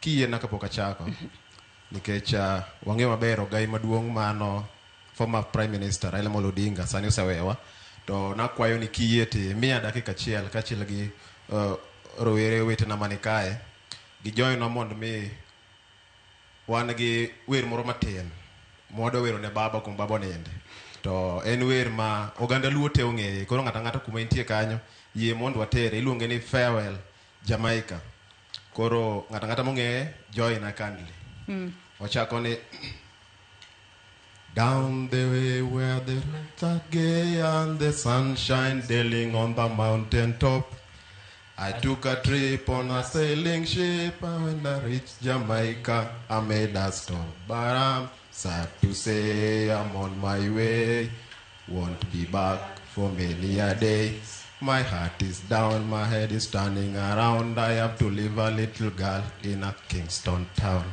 Kiyiena kapok achako, nikech wang'eyo maber ogai maduong' mano former Prime Minister Raila Amolo Odinga sani osewewa, to nakwayo ni kiyie to imiya dakika achiel kaachiel gi rowere wetena mani kae gijoinwa mondo mi wan gi wer moro matin mwadwa wero ne baba kuom baba oninde. To en wer ma oganda Luo te ong'eye, koro ng'ato ang'ata kuma intie kanyo yie mondo watere, iluonge ni Farewell Jamaica. Koro ng'ato ang'ata mong'eye join kindly. Ochako ni Down the way where the roads are gay and the sunshine dailing on the mountain top. I took a trip on a sailing ship, and when I reached Jamaica, I made a stop. But I'm sad to say I'm on my way, won't be back for many a day. My heart is down, my head is turning around. I have to leave a little girl in a Kingston town.